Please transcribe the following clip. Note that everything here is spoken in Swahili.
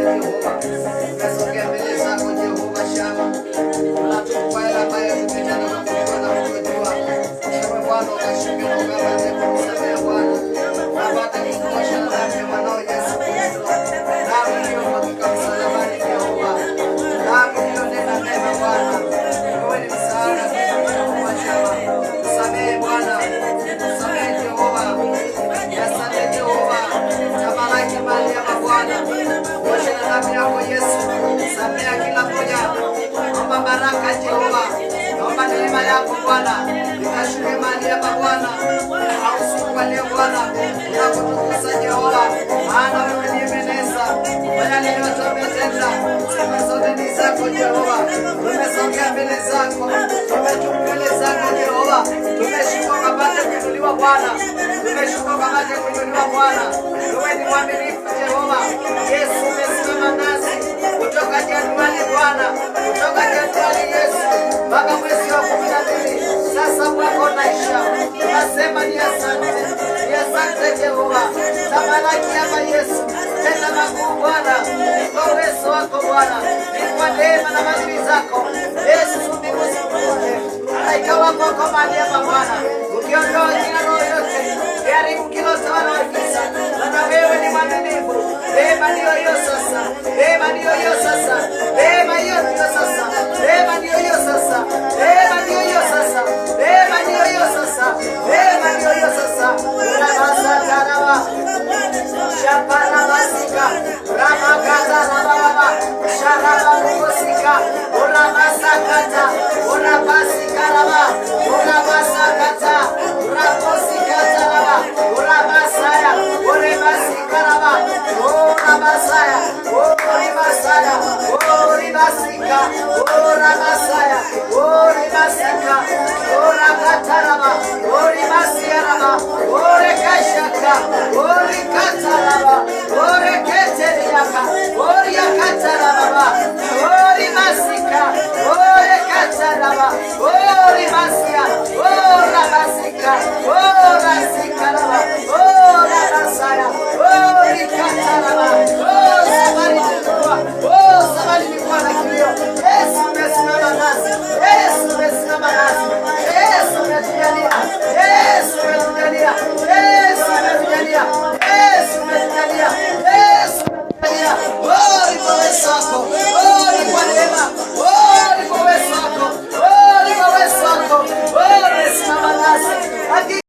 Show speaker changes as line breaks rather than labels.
Mfalme Jehova. Tumesogea mbele zako Jehova Shama, tunatubu kwa yale ambayo tumetenda na kujua na kutojua. Ewe Bwana, ukashuke na ukapate kutusamehe Bwana, ukapate kutuosha na damu ya mwanao Yesu Kristo, damu iliyomwagika msalabani Jehova, damu iliyonena mema Bwana. Wewe ni msaada kwetu Jehova Shama, tusamehe Bwana, tusamehe Jehova, yasamehe Jehova, tamalaki mali ya Bwana, osha na damu yako Yesu, samea kila mmoja. Naomba baraka Jehova, naomba neema yako Bwana ikashuke mahali hapa Bwana, au usiku wa leo Bwana, unakutukuza Jehova, maana wewe ni Ebeneza, kwa yale yote umetenda, sifa zote ni zako Jehova. Tumesongea mbele zako, tumetubu mbele zako Jehova, tumeshuka ukapate kuinuliwa Bwana, tumeshuka ukapate kuinuliwa Bwana. Wewe ni mwaminifu Jehova. Yesu, umesimama nasi kutoka Januari Bwana, kutoka Januari Yesu mpaka mwezi wa 12. Sasa mwaka unaisha, tunasema ni asante, ni asante Jehova. Tamalaki hapa Yesu, tenda makuu Bwana, ni kwa uwezo wako Bwana, ni kwa neema na fadhili zako Yesu. Mbingu zifunguke, malaika wako wako mahali hapa Bwana, ukiondoa kila roho yote iharibu kila utawala wa giza, maana wewe ni mwaminifu. Neema ndiyo hiyo sasa, neema ndiyo hiyo sasa, neema hiyo ndiyo sasa, neema ndiyo hiyo sasa, neema ndiyo hiyo sasa, neema ndiyo hiyo sasa, neema ndiyo hiyo sasa. Rabasataraba shaparabasika ramakata rababa sharababosika urabasakata urabasikaraba urabasakata urabosikata urabasaya urebasikaraba urabasaya uribasaya uribasika urabasaya uribasika urakataraba uribasiyaraba urekashaka.